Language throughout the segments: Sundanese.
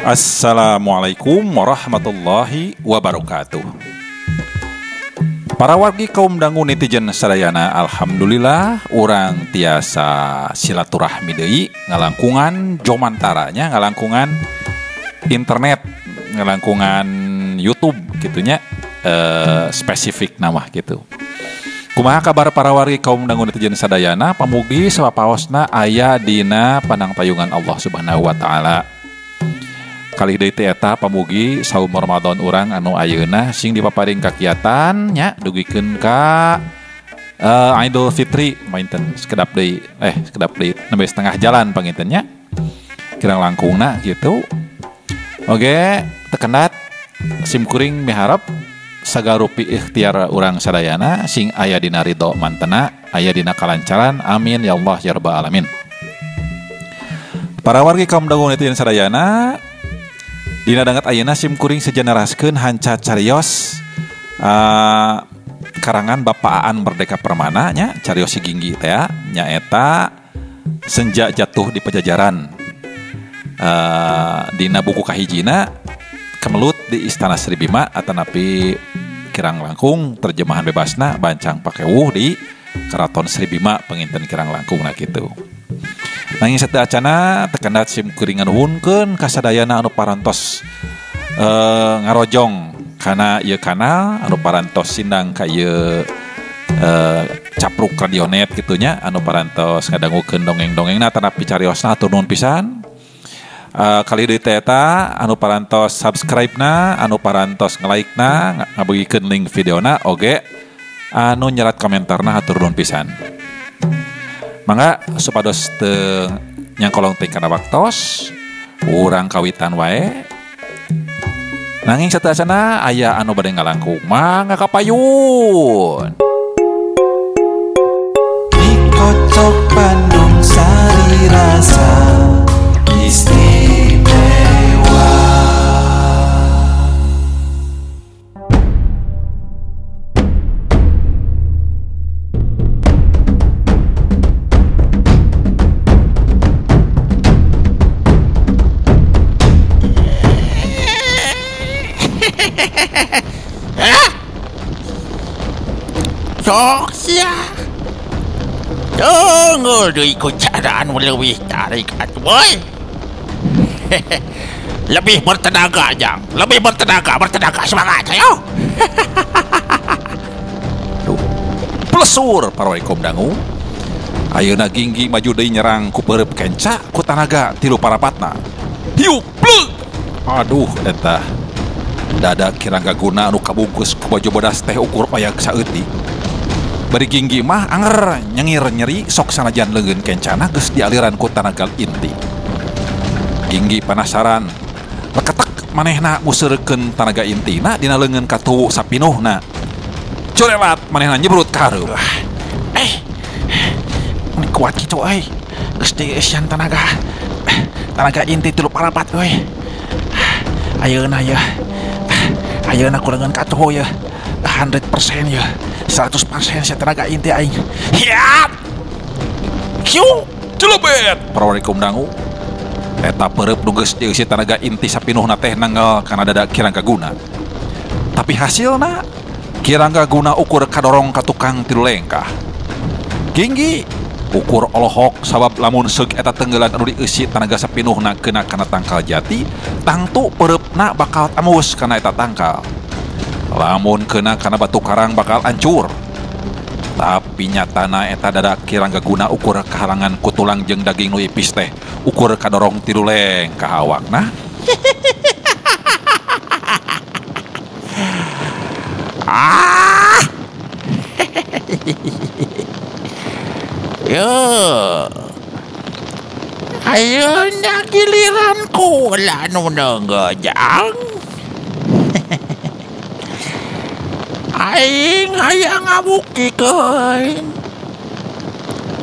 Assalamualaikum warahmatullahi wabarakatuh. Para wargi kaum dangu netizen sadayana, alhamdulillah urang tiasa silaturahmi deui ngalangkungan jomantaranya, ngalangkungan internet, ngalangkungan YouTube gitunya, spesifik nama gitu. Kumaha kabar para wargi kaum dangu netizen sadayana, pamugi sapaosna aya dina panangtayungan Allah Subhanahu wa taala. Kali deui teh eta pamugi saum Ramadan urang anu ayeuna sing dipaparing kakiatan nya dugikeun ka Idul Fitri mainten sekedap deui nembe setengah jalan panginten nya kirang langkungna gitu. Oke, tekenat sim kuring miharep sagarupi ikhtiar urang sadayana sing aya dina ridho mantena, aya dina kalancaran, amin ya Allah ya rabbal alamin. Para wargi kaum dangu netizen sadayana, dina danget ayeuna sim kuring sejeneraskeun hanca carios karangan Bapak Aan Merdeka Permana nya, carios si Ginggi teh nyaeta Senja Jatuh di Pajajaran. Dina buku kahijina Kemelut di Istana Sri Bima atanapi kirang langkung terjemahan bebasna Bancang Pakewuh di Keraton Sri Bima penginten kirang langkung nah kitu. Nanging sateu acana tekendat sim kuring nganuhunkeun ka sadayana anu parantos ngarojong kana ieu kanal, anu parantos sindang ka ieu capruk radionet kitu nya, anu parantos ngadangukeun dongeng-dongengna atanapi cariosna hatur nuhun pisan. Kali deui teh eta anu parantos subscribe-na, anu parantos nge-like-na, ngabagikeun link videona oge anu nyerat komentarna hatur nuhun pisan. Mangga supados teu nyangkolong teh kana waktos, urang kawitan wae. Nanging sateuacanna aya anu bade ngalangkung, mangga kapayun. Dikocok Bandung sari rasa istimewa. Sok sia. Tunggu deui ku cara anu leuwih tarik atuh boy. Lebih bertenaga jang, lebih bertenaga, bertenaga semangat ayo. Duh, plesur parwaikom dangu. Ayeuna Ginggi maju deui nyerang ku peureub kenca ku tanaga tilu parapatna. Hiuk plug. Aduh eta. Dada Kirangga Guna anu kabungkus ku baju bodas teh ukur payak saeutik. Bari Ginggi mah anger nyengir nyeri sok sanajan leungeun kencana geus dialiran ku tanaga inti. Ginggi panasaran, leketek manehna museurekeun tanaga intina dina leungeun katuwu sapinuhna. Curelat manehna nyebrut ka hareup. Ini kuat kitu euy. Geus dieusian tanaga. Tanaga inti tilu parapat euy. Ayeuna ya. Ayeuna ku leungeun katuwu ya. 100% ya. 100% saya tenaga inti aing. Hiat. Kiu, celebet. Parwarikum dangu. Eta peureub nu geus dieusi tanaga inti sapinuhna teh nanggal kana dada Kirangga Guna. Tapi hasilna Kirangga Guna ukur kadorong ka tukang tilu lengkah. Ginggi ukur olohok sabab lamun seug eta tenggelan anu dieusi tanaga sapinuhna kena kana tangkal jati, tangtu peureupna bakal tamus kana eta tangkal. Lamun kena kana batu karang bakal hancur. Tapi nyatana eta dada Kirangga Guna ukur kahalangan ku tulang jeung daging nu ipis teh ukur kadorong tilu lengkah awakna. Ah. Yo. Ayeuna giliran kula nu nenggejang. Aing hayang ngabuktikeun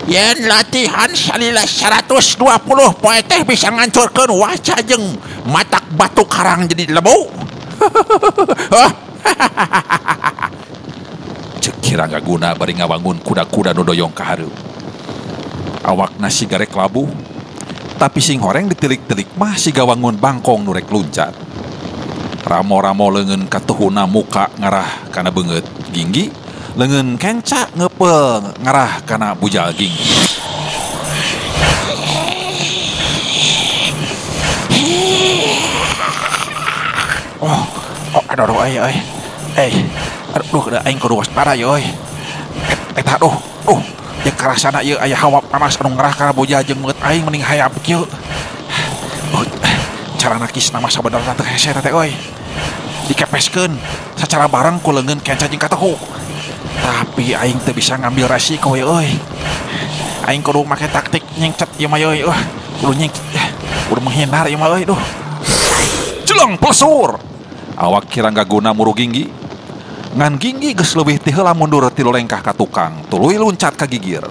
yen latihan salila 120 poe teh bisa ngancurkeun waca jeung matak batu karang jadi lebu. Cek Kirangga Guna bari ngabangun kuda-kuda nu doyong ka hareup. Awakna sigarek labuh, Tapi sing horeng ditilik-tilik mah siga wangun bangkong nu rek luncat. Ramo-ramo leungeun katuhuna muka ngarah kana beungeut Ginggi, leungeun kenca ngepeul ngarah kana bujal Ginggi. Oh, oh aduh aduh euy euy. Aduh aing kudu waspada ye euy. Eta aduh, duh, jeung karasana ieu aya hawa panas anu ngarah kana bujal jeung beungeut aing mending hayam kieu. Oh, cara nakis nama sabenerna teh hese teh euy. Dikepeskeun sacara bareng ku leungeun kenca jeung katuhu. Tapi aing teu bisa ngambil resiko ye euy. Aing kudu make taktik nyengcet ieu mah euy. Kudu nyengcet, kudu menghindar ieu mah euy duh. Jeleng plesur. Awak Ki Ranggaguna muru Ginggi. Ngan Ginggi geus leuwih ti heula mundur tilu lengkah ka tukang, tuluy luncat ka gigir.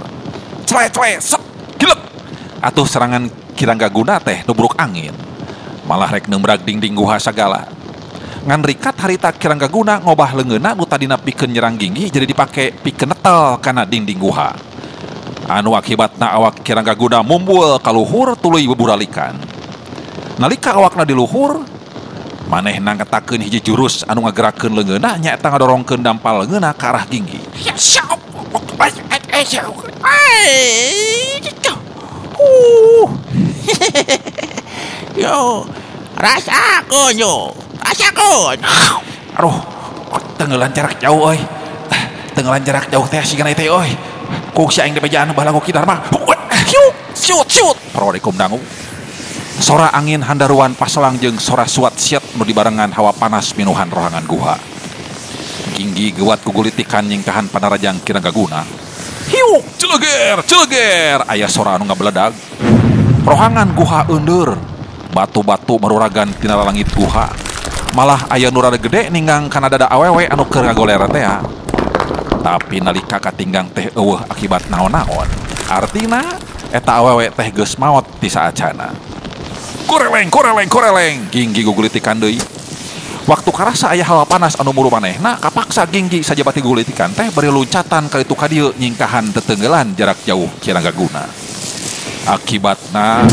Cele-cele set gilek. Atuh serangan Ki Ranggaguna teh nubruk angin. Malah rek nembrag dinding guha sagala. Ngan rikat harita Ki Ranggaguna ngobah leungeunna nu tadina pikeun nyerang Ginggi jadi dipake pikeun netel kana dinding guha. Anu akibatna awak Ki Ranggaguna mumbul ka luhur tuluy beburalikan. Nalika awakna di luhur, manehna ngetakeun hiji jurus anu ngagerakeun leungeunna nyaeta ngadorongkeun dampal leungeunna ka arah Ginggi. Yo, rasakeun yo, rasakeun. Aduh, tenggelan jarak jauh euy. Tenggelan jarak jauh teh sigana teh euy. Ku si aing dibejaan baheula ku Ki Darma. Hiuk, siut siut. Parorikum dangu. Sora angin handaruan paselang jeung sora suat siat nu dibarengan hawa panas minuhan rohangan guha. Ginggi gewat kugulitikan nyingkahan panarajang Ki Ranggaguna. Hiuk, celeger, celeger, aya sora anu ngabeledag. Rohangan guha eundeur, batu-batu maruragan tina langit guha. Malah aya nu rada gede ninggang kana dada awewe anu keur ngagoler teh. Tapi nalika katinggang teh eueuh akibat naon-naon. Artina eta awewe teh geus maot ti saacana. Koreleng, koreleng, koreleng. Ginggi gugulitikan deui. Waktu karasa aya hawa panas anu muru manehna, kapaksa Ginggi sajabati gugulitikan teh bari loncatan ka ditu ka dieu nyingkahan tetenggelan jarak jauh Ki Ranggaguna. Akibatna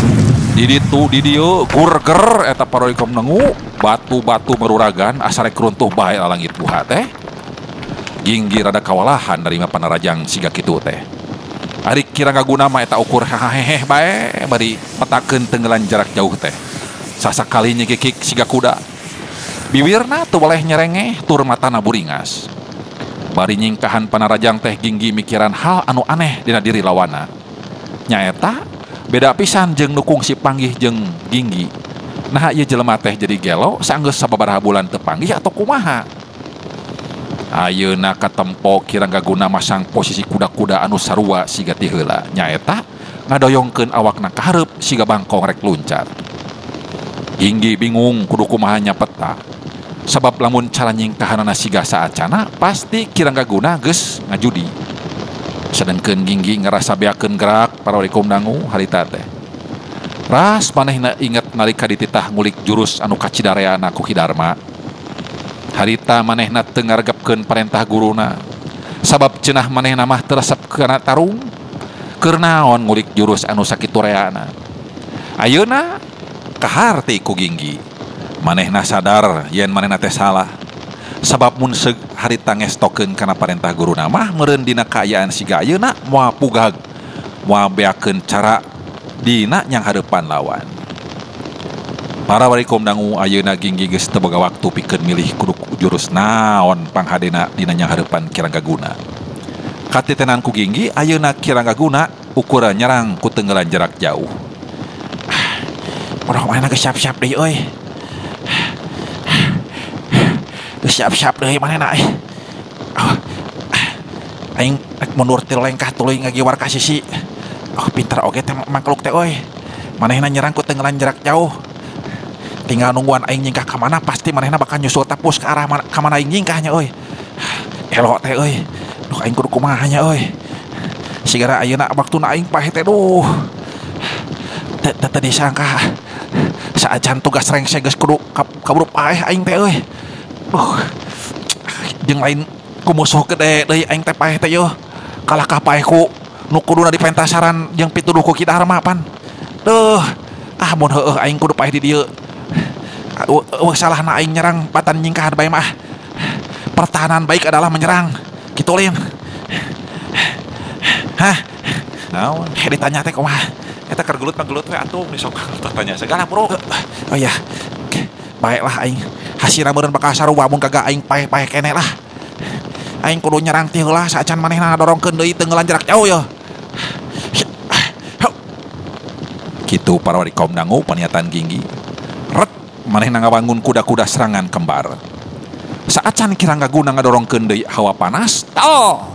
di ditu di dieu gurger eta parorikom nengu, batu-batu meruragan asa rek runtuh bae langit guha teh. Ginggi rada kawalahan narima panarajang siga kitu teh. Ari Ki Ranggaguna mah eta ukur hahehe bae bari petakeun tenggelan jarak jauh teh. Sasakali nyekikik siga kuda. Biwirna teu boleh nyerengeh tur matana buringas. Bari nyingkahan panarajang teh Ginggi mikiran hal anu aneh dina diri lawana. Nyaeta beda pisan jeung nu kungsi panggih jeung Ginggi. Nah ieu jelema teh jadi gelo sanggeus sababaraha bulan teu panggih atau kumaha. Ayeuna katempo Ki Ranggaguna masang posisi kuda-kuda anu sarua siga ti heula nyaeta ngadoyongkeun awakna ka hareup siga bangkong rek luncat. Ginggi bingung kudu kumaha nyapeta. Sabab lamun cara nyingkahanana siga saacana pasti Ki Ranggaguna geus ngajudi. Sedengkeun Ginggi ngarasa beakeun gerak parorikum dangu harita teh. Ras manehna inget nalika dititah ngulik jurus anu kacidareana ku Ki Darma. Harita manehna teu ngaregepkeun parentah guruna. Sabab cenah manehna mah teu resep kana tarung. Keur naon ngulik jurus anu sakitu reana. Ayeuna kaharti ku Ginggi. Manehna sadar yen manehna teh salah. Sabab mun seug harita ngestokeun kana parentah guruna mah meureun dina kaayaan siga ayeuna moal pugag. Moal beakeun cara dina nyang hareupan lawan. Para warikom dangu ayeuna Ginggi geus teu boga waktu pikeun milih kudu jurus naon panghadena dina nyang hareupan Ki Ranggaguna. Katitenan ku Ginggi ayeuna Ki Ranggaguna ukuran nyerang ku tenggelan jarak jauh. Urang manehna geus siap-siap deui euy. Geus siap-siap deui manehna euy. Aing rek mundur ti lengkah tuluy ngagiwar ka sisi. Oh pintar oge teh mangkluk teh euy. Manehna nyerang ku tenggelan jarak jauh. Tinggal nungguan aing nyingkah ka mana pasti manehna bakal nyusul tapus ke arah ka mana aing nyingkahnya euy. Elo teh euy. Duh aing kudu kumaha nya euy. Sigara ayeuna waktuna aing paeh teh duh. Teu disangka saacan tugas rengse geus kudu kaburu paeh aing teh euy. Duh. Jeung lain ku musuh gede deui aing teh paeh teh yeuh. Kalah ka paeh ku nu kuduna dipentasaran jeung pituduh ku Ki Darma pan. Duh. Ah mun heueuh aing kudu paeh di dieu. Eueuh salahna aing nyerang batan nyingkahan bae mah. Pertahanan baik adalah menyerang. Kitu lin. Hah? Naon? Ditanya teh kumaha? Eta keur gelut mah gelut we atuh sok tanya segala bro. Oh iya. Baiklah aing. Hasina meureun bakal sarua mun kagak aing paeh-paeh keneh lah. Aing kudu nyerang ti heula saacan manehna ngadorongkeun deui teu ngeulan jarak jauh yeuh. Kitu para wari kaum dangu paniatan Ginggi. Ret manehna ngabangun kuda-kuda serangan kembar. Saacan Kiranggaguna ngadorongkeun deui hawa panas, tal.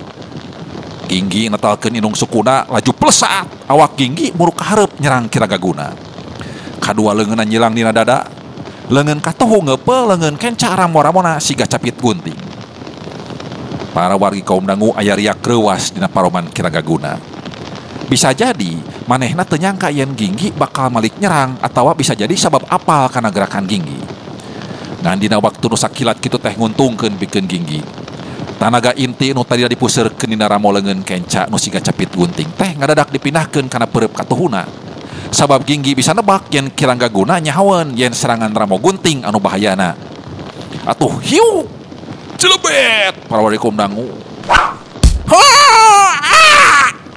Ginggi netalkeun indung sukuna laju plesat. Awak Ginggi muruk ka hareup nyerang Kiranggaguna. Kadua leungeunna nyilang dina dada. Leungeun katuhu ngeupeul, leungeun kenca ramo-ramona siga capit gunting. Para wargi kaum dangu aya riak reuwas dina paroman Kiranggaguna. Bisa jadi manehna teu nyangka yen Ginggi bakal malik nyerang atawa bisa jadi sabab apal kana gerakan Ginggi. Ngan dina waktu nu sakilat kitu teh nguntungkeun pikeun Ginggi. Tanaga inti nu tadina dipuseurkeun dina ramo leungeun kenca nu siga capit gunting teh ngadadak dipindahkeun kana peureub katuhuna. Sabab Ginggi bisa nebak yen Kiranggaguna nyahaweun yen serangan ramo gunting anu bahayana. Atuh hiu celebet para wargi kaum dangu.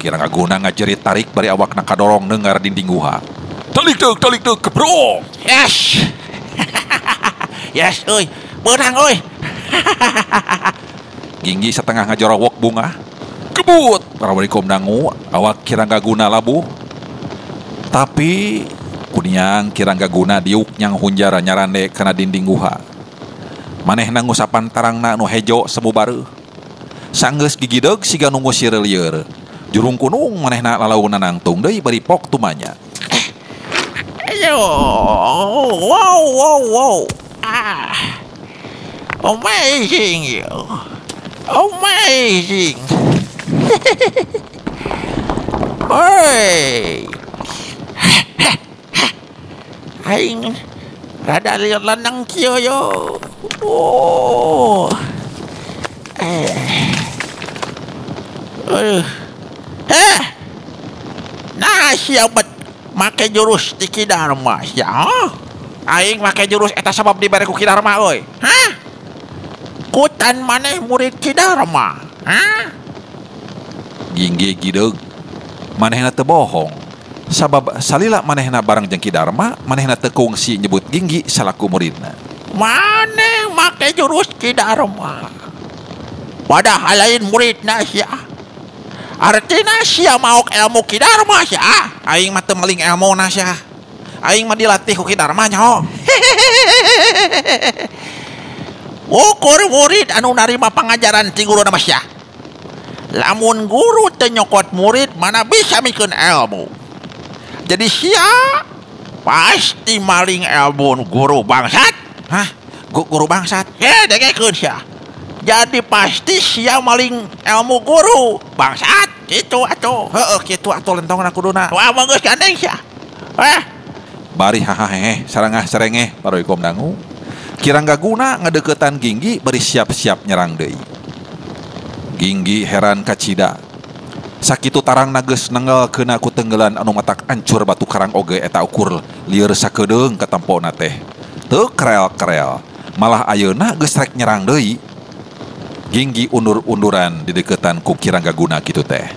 Kiranggaguna ngajerit tarik bari awakna kadorong neungar dinding guha. Talik deuk kebro. Yes. Yes euy, beunang euy. Ginggi setengah ngajorowok bunga. Kebut para wargi kaum dangu, awak Kiranggaguna labuh. Tapi kuniang Kiranggaguna diuk nyang hunjara nyarande kana dinding guha. Manehna ngusapan tarangna nu hejo semu bareuh. Sanggeus gigideug siga nu ngusir lieur. Jurung kunung manehna lalauna nangtung deui bari pok tumanya. Ayo. Wow wow wow. Ah. Amazing you. Amazing. Oi. Aing rada lieur leneng kieu yo. Oh. Nah siapa make jurus ti Ki Dharma sia? Aing make jurus eta sabab dibere ku Ki Dharma euy. Hah? Kutan maneh murid Ki Dharma? Hah? Ginggi gideug. Manehna teu bohong. Sabab salila manehna bareng jeung Ki Dharma, manehna teu kungsi nyebut Ginggi salaku muridna. Maneh make jurus Ki Dharma. Padahal lain muridna sia. Artina sia maok ilmu Ki Dharma sia. Aing mah teu maling elmuna sia. Aing mah dilatih ku Ki Dharma nyaho. Ukur murid anu narima pangajaran ti guruna mah sia. Lamun guru teu nyokot murid mana bisa mikeun ilmu. Jadi sia pasti maling ilmu guru bangsat. Hah? Guru bangsat? Dengekeun sia. Jadi pasti sia maling ilmu guru bangsat kitu atuh. Heueuh kitu atuh lentongna kuduna. Wah mah geus gandeng sia. Bari hahahehe sarangah serengeh paroy kom dangu. Kiranggaguna ngadeukeutan Ginggi bari siap-siap nyerang deui. Ginggi heran kacida. Sakitu tarangna geus nengel keuna ku tenggelan anu matak ancur batu karang oge eta ukur lieur sakedeung katempona teh. Teu krel-krel, malah ayeuna geus rek nyerang deui. Ginggi undur-unduran dideukeutan ku Kiranggaguna kitu teh.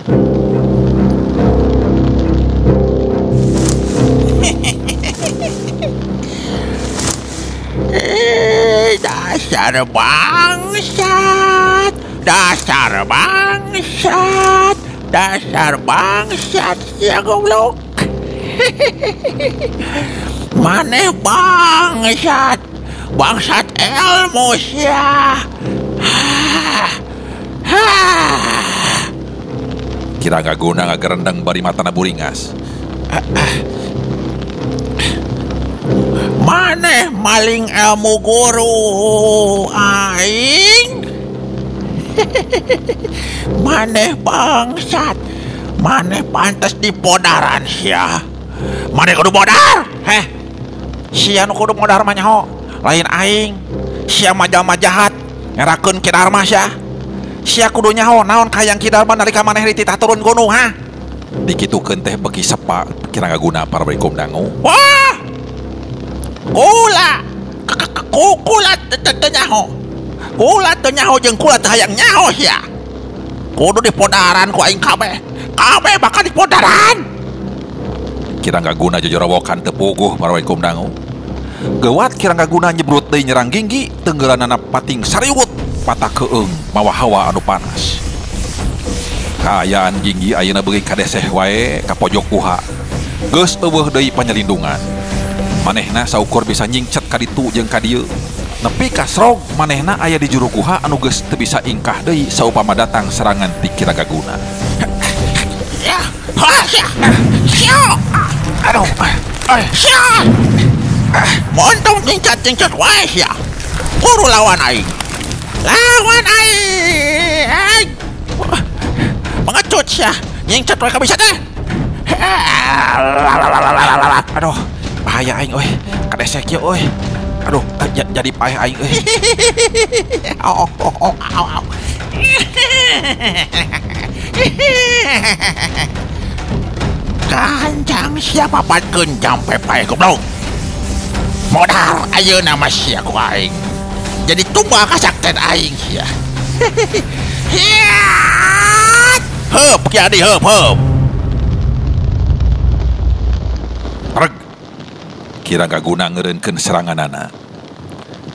Dasar bangsat, dasar bangsat, dasar bangsat sia goblok. Maneh bangsat, bangsat ilmu sia. Kiranggaguna ngagerendeng bari matana buringas. Maneh maling ilmu guru aing. Maneh bangsat, maneh pantas dipodaran sia. Maneh kudu modar. Heh, sia nu kudu modar mah nyaho, lain aing. Sia mah jalma jahat, ngerakeun Ki Dharma sia. Sia kudu nyaho naon kahayang Ki Dharma nalika maneh dititah turun gunung ha. Dikitukeun teh beki sepa Kiranggaguna para bari dangu. Wah, Kula kula teu nyaho. Kula teu nyaho jeung kula teu hayang nyaho sia. Kudu dipodaran ku aing kabeh. Kabeh bakal dipodaran. Kiranggaguna jojorowokan teu puguh parawekum dangu. Geuwat Kiranggaguna nyebrut deui nyerang Ginggi, tenggelanana pating sariwut patah keung mawa hawa anu panas. Kaayaan Ginggi ayeuna beuki kadeseh wae ka pojok guha. Geus eueuh deui panyelindungan. Manehna saukur bisa nyingcet ka ditu jeung ka dieu. Nepi ka srog manehna aya di juru guha anu geus teu bisa ingkah deui saupama datang serangan ti Kiranggaguna. Ya, ha, sia. Aduh, sia. Montong nyingcat-nyingcat wae sia. Kuru lawan aing. Lawan aing. Pengecut sia. Nyingcat wae kabisa teh. Aduh, bahaya aing euy. Kadesek ieu euy. Aduh, jadi paeh aing euy. Au au au au. Kancang siapa patkeun jampe paeh goblok. Modal ayeuna mah sia ku aing. Jadi tumbal kasakten aing sia. Hiat. Heup Ki Adi heup heup. Reg. Kiranggaguna ngeureunkeun seranganana.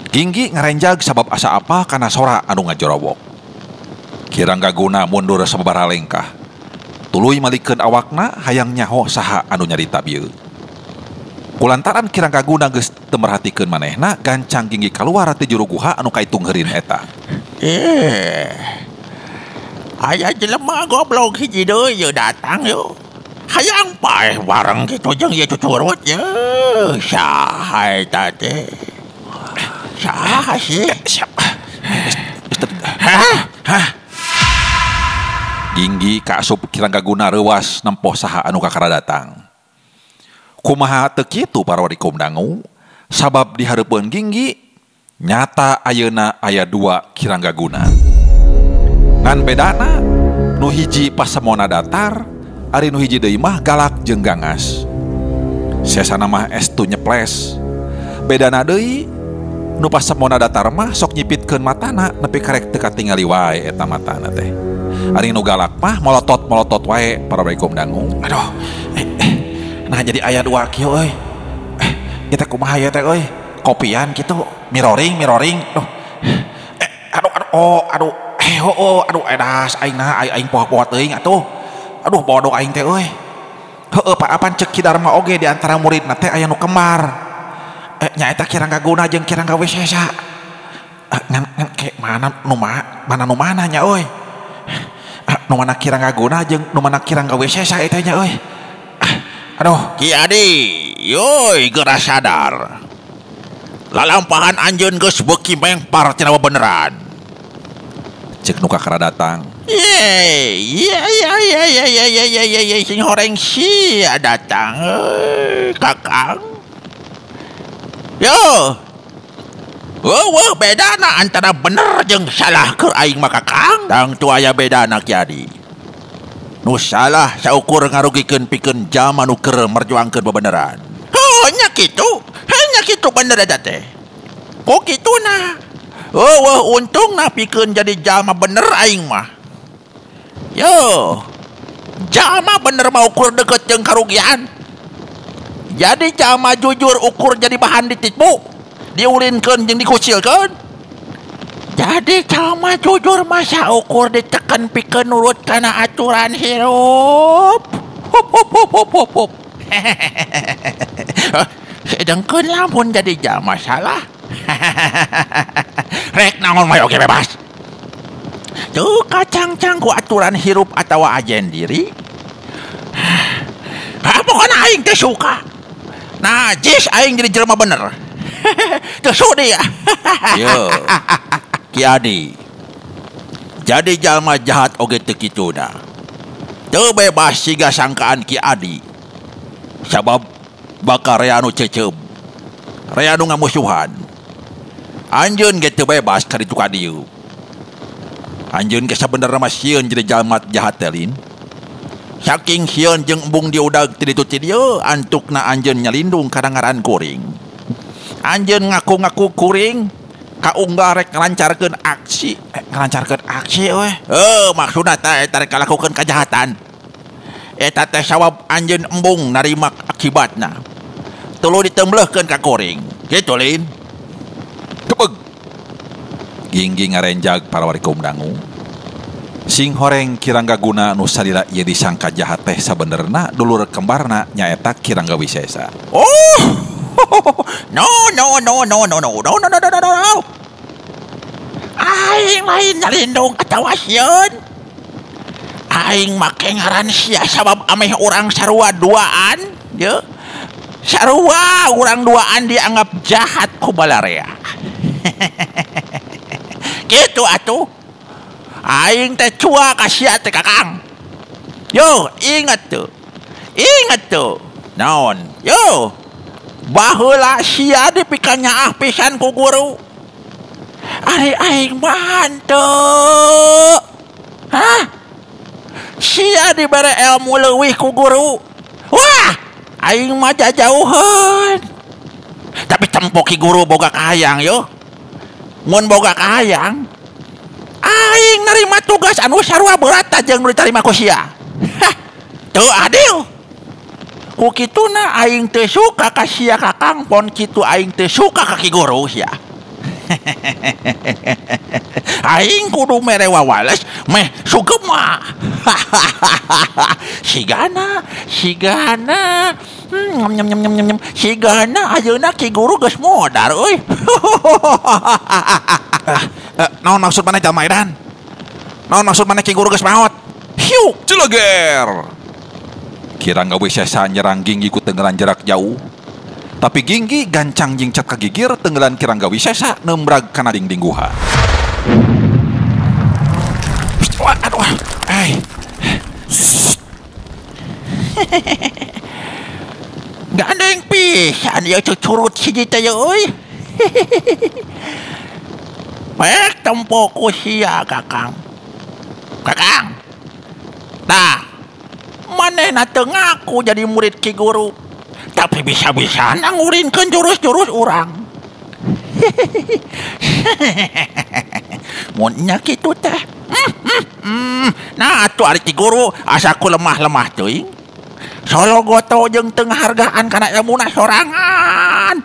Ginggi ngarenjag sabab asa apa kana sora anu ngajorowok. Kiranggaguna mundur sababaraha lengkah. Tuluy malikeun awakna hayang nyaho saha anu nyarita bieu. Kulantaran Kiranggaguna geus teu merhatikeun manehna, gancang Ginggi kaluar ti juru guha anu kaitung heurin eta. Aya jelema goblok hiji deui yeuh datang yeuh. Hayang paeh bareng kitu jeung ieu cucurut yeuh. Saha eta teh? Saha sih? Siap. Hah? Hah? Ginggi kaasup Kiranggaguna reuwas nempoh saha anu kakara datang. Kumaha teu kitu parwarikum dangu, sabab di hareupeun Ginggi nyata ayeuna aya dua Kiranggaguna. Ngan bedana nu hiji pasemona datar, ari nu hiji deui mah galak jeung gangas. Sesana mah estu nyeples. Bedana deui nu pasemona datar mah sok nyipitkeun matana nepi karek teu katingali wae eta matana teh. Ari nu galak mah molotot-molotot wae parwarikum dangu. Aduh. Nah jadi aya dua kieu euy. Kita kumaha ieu teh euy? Kopian kitu, mirroring. Duh. Aduh aduh oh aduh. Oh aduh edas aing nah aing poho-poho teuing atuh. Aduh bodoh aing teh euy. Heueuh Pak apan ceuk Ki Darma oge di antara muridna teh aya nu kembar. Nyaeta Kiranggaguna jeung Kiranggawisesa. Ngan ke mana nu mana nu mana nya euy? Nu mana Kiranggaguna jeung nu mana Kiranggawisesa eta nya euy. Aduh, Ki Adi, yoi geura sadar. Lalampahan anjeun geus beuki mengpar tina beneran. Cek nu kakara datang. Ye, ye ye ye ye ye ye ye ye ye sing horeng sia datang, Kakang. Yo. Weuh bedana antara bener jeung salah keur aing mah Kakang. Tangtu aya bedana Ki Adi. Nu salah saukur ngarugikeun pikeun jalma nu keur merjuangkeun bebeneran. Heuh nya kitu. Nya kitu bener eta teh. Kok kituna? Eueuh untungna pikeun jadi jalma bener aing mah. Yo. Jalma bener mah ukur deket jeung karugian. Jadi jalma jujur ukur jadi bahan ditipu, diulinkeun jeung dikucilkeun. Jadi jalma jujur masa ukur ditekan pikeun nurut kana aturan hirup. Hup hup hup hup hup hup. Sedangkeun lamun jadi jalma salah. Rek naon mah oge bebas. Tuh kacang-cang ku aturan hirup atawa ajen diri. Ah pokona aing teh suka. Najis aing jadi jelema bener. Teu sudi ya. Yo. Ki Adi. Jadi jalma jahat oge teu kituna. Teu bebas siga sangkaan Ki Adi. Sabab bakal rea nu ceceub. Rea nu ngamusuhan. Anjeun ge teu bebas ka ditu ka dieu. Anjeun ge sabenerna mah sieun jadi jalma jahat teh lin. Saking sieun jeung embung diudag ti ditu ti dieu antukna anjeun nyalindung kana ngaran kuring. Anjeun ngaku-ngaku kuring kaunggal rek ngalancarkeun aksi. Ngalancarkeun aksi euy. Heuh, maksudna teh eta rek ngalakukeun kajahatan. Eta teh sawab anjeun embung narima akibatna. Tuluy ditemblehkeun ka kuring. Kitu lin. Tebeg. Ginggi ngarenjag para wari kaum dangu. Sing horeng Ki Ranggaguna nu salila ieu disangka jahat teh sabenerna dulur kembarna nyaeta Ki Rangga Wisesa. Oh. No no no no no no no no no no no. Aing lain nyalindung atawa sieun. Aing make ngaran sia sabab ameh urang sarua duaan, ye. Sarua urang duaan dianggap jahat ku balarea. Kitu atuh. Aing teh cua ka sia teh Kakang. Yo, ingat tuh. Ingat tuh. Naon? Yo. Baheula sia dipikanyaah pisan ku guru. Ari aing mah henteu. Hah? Sia dibere ilmu leuwih ku guru. Wah, aing mah jajauheun. Tapi tempo ki guru boga kahayang yo. Mun boga kahayang, aing nerima tugas anu sarua berat jeung nu ditarima ku sia. Hah, teu adil. Ku kituna aing teu suka ka sia Kakang, pon kitu aing teu suka ka ki guru sia. Aing kudu mere wawales meh sugema. Sigana, sigana. Nyam nyam nyam nyam. Sigana ayeuna ki guru geus modar euy. Naon maksud maneh jalma edan? Naon maksud maneh ki guru geus maot? Hiuk celeger. Ki Rangga Wisesa nyerang Ginggi ku tenggelan jarak jauh. Tapi Ginggi gancang jingcat ka gigir tenggelan Ki Rangga Wisesa nembrag kana dinding guha. Wah, aduh. Eh. Gandeng pisan ieu cucurut hiji teh euy. Pek tempo ku sia Kakang. Kakang. Tah. Manehna teu ngaku jadi murid ki guru. Tapi bisa-bisa ngurinkeun jurus-jurus urang. Mun nya kitu teh. Nah atuh ari ki guru asa ku lemah-lemah teuing. Sologoto jeung teu ngahargaan kana ilmuna sorangan.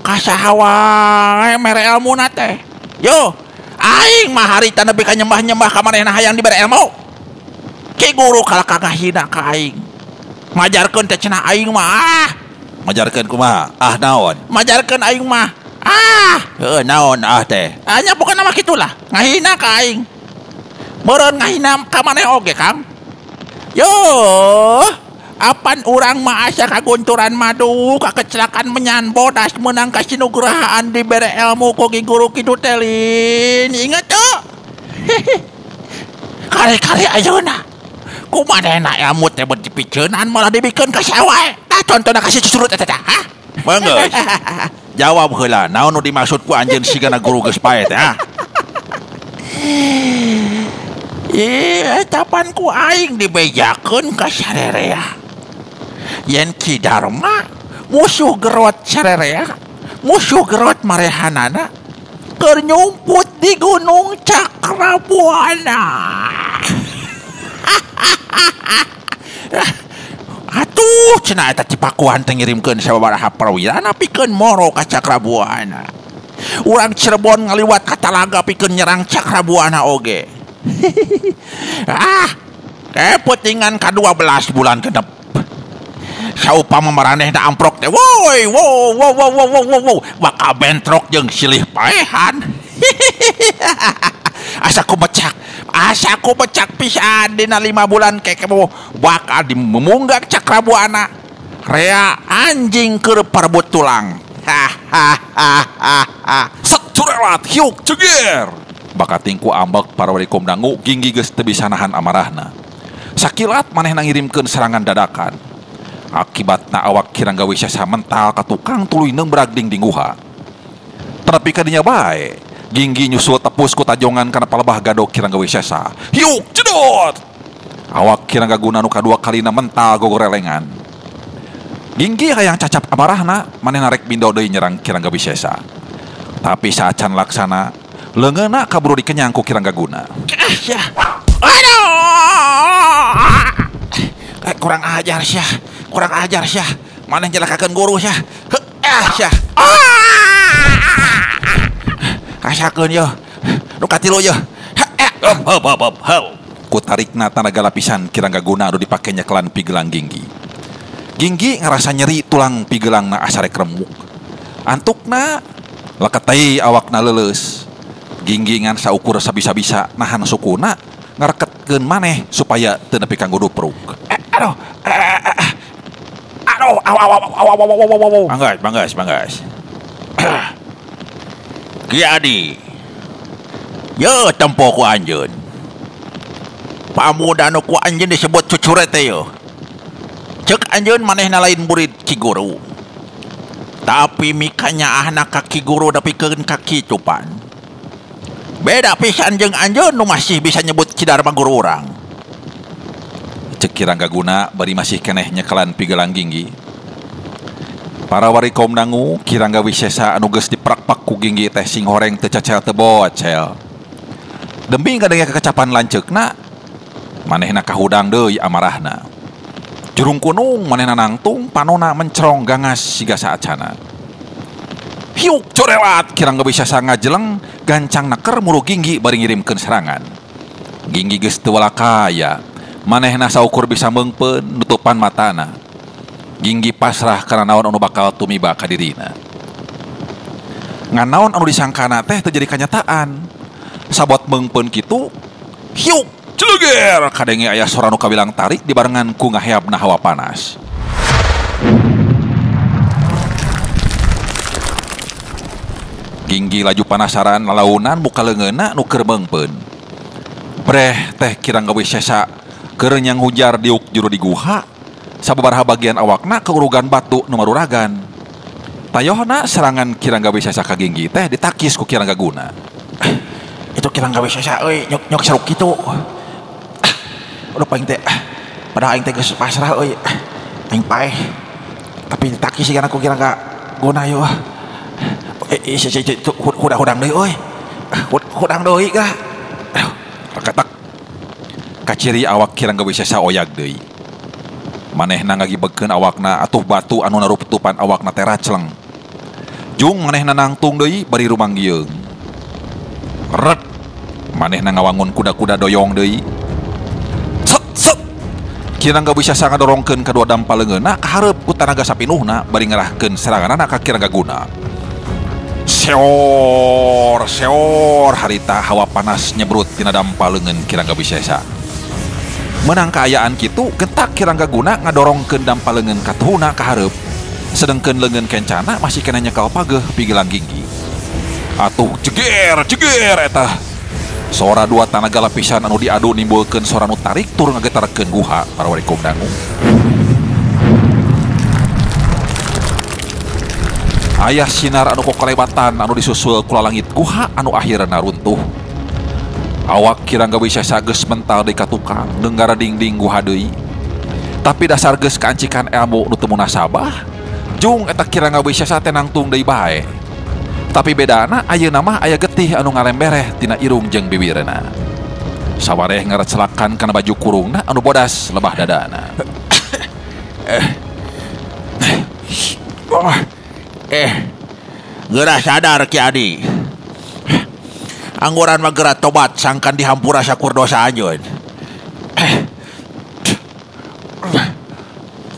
Kasaha wae mere ilmuna teh. Yo, aing mah harita nepi ka nyembah-nyembah ka manehna hayang dibere ilmu. Ki guru kalah kagahina ka aing. Majarkeun teh cenah aing mah. Ah. Majarkeun kumaha? Ah naon? Majarkeun aing mah. Ah, heuh naon ah teh? Ah nya pokona mah kitulah, ngahina ka aing. Meureun ngahina ka maneh oge, Kang. Yo, apan urang mah asa kagunturan madu, kakecelakaan menyan bodas menang kasinugrahaan dibere ilmu ku ki guru kitu teh lin. Ingat teu? Kare-kare ayeuna. Kumanehna ilmu teh beut dipiceunan malah dibikeun ka sia wae. Tah contona ka si cucurut eta teh, hah? Geus. Jawab heula, naon nu dimaksud ku anjeun sigana guru geus pae teh, ha? Ih, eta pan ku aing dibejakeun ka sarerea. Yen Ki Darma musuh gerot sarerea, musuh gerot marehanana keur nyumput di Gunung Cakrabuana. Atuh cenah eta cipakuan teh ngirimkeun sababaraha perwirana pikeun moro ka Cakrabuana. Urang Cirebon ngaliwat ka Talaga pikeun nyerang Cakrabuana oge. Ah, keputingan ka-12 bulan genep. Saupama maranehna amprok teh, woi, wow, wow, wow, wow, wow, wow, bakal bentrok jeung silih paehan. Asa ku becak pisan dina 5 bulan keke bakal dimemunggak Cakrabuana. Rea anjing keur parebut tulang. Hahaha. Sat curelat hiuk ceger. Bakating ku ambek para wali dangu Ginggi geus teu bisa nahan amarahna. Sakilat manehna ngirimkeun serangan dadakan. Akibatna awak Ki Rangga Wisesa mental ka tukang tuluy neumbrag dinding guha. Tapi kadinya bae, Ginggi nyusul tepus ku tajongan kana palebah gadok Ki Rangga Wisesa. Hiuk cedot. Awak Ki Rangga Guna nu kadua kalina mental gogorelengan. Ginggi hayang cacap amarahna manehna rek bindo deui nyerang Ki Rangga Wisesa. Tapi saacan laksana leungeunna kaburu dikenyang ku Ki Rangga Guna. Ya. Aduh. Kurang ajar sia. Kurang ajar sia. Maneh nyelakakeun guru sia. Heuh sia. Rasakeun yeuh. Nu katilu yeuh. Hop hop hop hop. Ku tarikna tanaga lapisan Ki Rangga Guna anu dipake nyekelan pigelang Ginggi. Ginggi ngerasa nyeri tulang pigelangna asa rek remuk. Antukna leketei awakna leuleus. Ginggi ngan saukur sabisa-bisa nahan sukuna ngareketkeun maneh supaya teu nepi ka ngudupruk. Aduh. Aduh, aw aw aw aw aw aw aw. Manggas, manggas, manggas. Ki Adi. Ye tempo ku anjeun. Pamuda nu ku anjeun disebut cucure teh yeuh. Cek anjeun manehna lain murid Ki Guru. Tapi mikanyaahna ka Ki Guru nepikeun ka kitu pan. Beda pisan jeung anjeun nu masih bisa nyebut Ki Darma guru urang. Cek Ki Rangga Guna bari masih keneh nyekelan pigelang Ginggi. Para warikom dangu Ki Rangga Wisesa anu geus diprakpak ku Ginggi teh sing horeng teu cacel teu bocel. Demi ngadenge kekecapan lanceukna, manehna kahudang deui amarahna. Jurung kunung manehna nangtung panona mencrong gangas siga saacana. Hiuk corelat Ki Rangga Wisesa ngajeleng gancang naker muru Ginggi bari ngirimkeun serangan. Ginggi geus teu walakaya, manehna saukur bisa meungpeun nutupan matana. Ginggi pasrah kana naon anu bakal tumiba ka dirina. Ngan naon anu disangkana teh teu jadi kanyataan. Sabot meungpeun kitu, hiuk celeger kadenge aya sora nu kawilang tarik dibarengan ku ngaheabna hawa panas. Ginggi laju panasaran lalaunan muka leungeunna nu keur meungpeun. Breh teh Ki Rangga Wisesa keur nyang hujar diuk jero di guha, sababaraha bagian awakna keurugan batu nu maruragan. Tayohna serangan Ki Rangga Wisesa ka Ginggi teh ditakis ku Ki Rangga Guna. Itu Ki Rangga Wisesa euy nyok nyok seruk kitu. Udah paling teh padahal aing teh geus pasrah euy. Aing paeh. Tapi ditakis sigana ku Ki Rangga Guna yeuh. Hudang-hudang deui euy. Hudang deui gah. Rekatak. Kaciri awak Ki Rangga Wisesa oyag deui. Manehna ngagibekeun awakna atuh batu anu narutupan awakna teh racleng. Jung manehna nangtung deui bari rumanggieung. Ret. Manehna ngawangun kuda-kuda doyong deui. Set set. Ki Rangga Wisesa ngadorongkeun kadua dampa leungeunna ka hareup ku tanaga sapinuhna bari ngerahkeun seranganna ka Ki Rangga Guna. Seor seor harita hawa panas nyebrut tina dampa leungeun Ki Rangga Wisesa. Menang kaayaan kitu gentak Ki Rangga Guna ngadorongkeun dampa leungeun katuhuna ka hareup. Sedengkeun leungeun kencana masih kena nyekel pageuh pigelang Ginggi. Atuh jeger jeger eta. Sora dua tanaga lapisan anu diadu nimbulkeun sora nu tarik tur ngagetarkeun guha para warikum dangu. Ayah sinar anu kokolebatan anu disusul ku lalangit guha anu akhirna runtuh. Awak Ki Rangga Wisesa geus mental di katukang nenggara dingding guha deui. Tapi dasar geus kaancikan ilmu nu teu munasabah, jung eta Ki Rangga Wisesa teh nangtung deui bae. Tapi bedana ayeuna mah aya getih anu ngalembereh tina irung jeung bibirna. Sawareh ngarecelakan kana baju kurungna anu bodas lebah dadana. Geura sadar Ki Adi. Angguran mah geura tobat sangkan dihampura sakur dosa anjeun.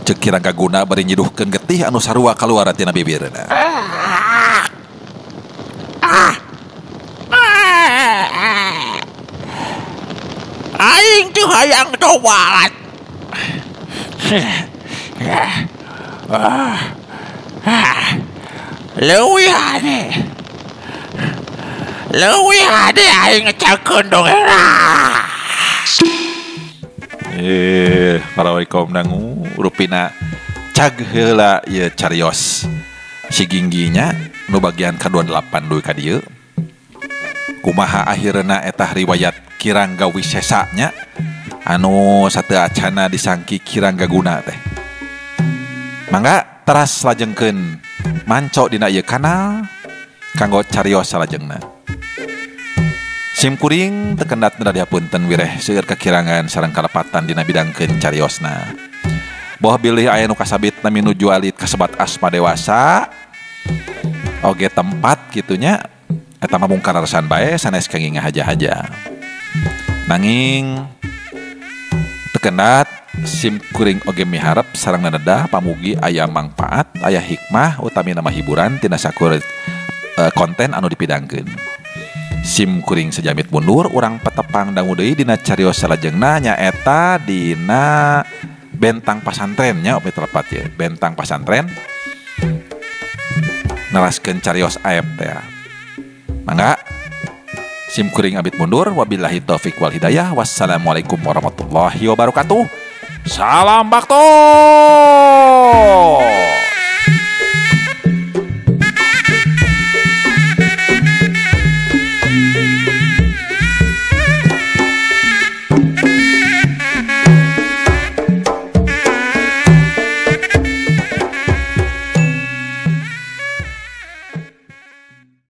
Cek Ki Rangga Guna bari nyiduhkeun getih anu sarua kaluar tina bibirna. Aing teu hayang tobat. Leuwih hade. Leuwih hade aing ngecakeun dongeng. Para warikom dangu rupina cag heula ieu carios si Gingginya nu bagian ka-28 deui ka dieu. Kumaha akhirna eta riwayat Ki Rangga Wisesa nya anu sateu acana disangki Ki Rangga Guna teh. Mangga Teras lajengkeun manco dina ieu kanal kanggo carios salajengna. Sim kuring teu kendat dihapunten wireh seueur kekirangan sareng kalepatan dina bidangkeun cariosna. Boh bilih aya nu kasabit nami nuju alit kasebat asma dewasa oge tempat kitunya eta mah mungkar resan bae sanes kenging ngahaja-haja. Nanging teu kendat sim kuring oge miharep sareng nenedah pamugi aya mangpaat, aya hikmah utami nama hiburan tina sakur konten anu dipidangkeun. Sim kuring sejamit mundur urang patepang dangu deui dina carios salajengna nyaeta dina bentang pasantren nya oge telepat ye. Bentang pasantren neraskeun carios aep teh. Mangga sim kuring abit mundur, wabillahi taufik wal hidayah, wassalamualaikum warahmatullahi wabarakatuh. Salam bakto.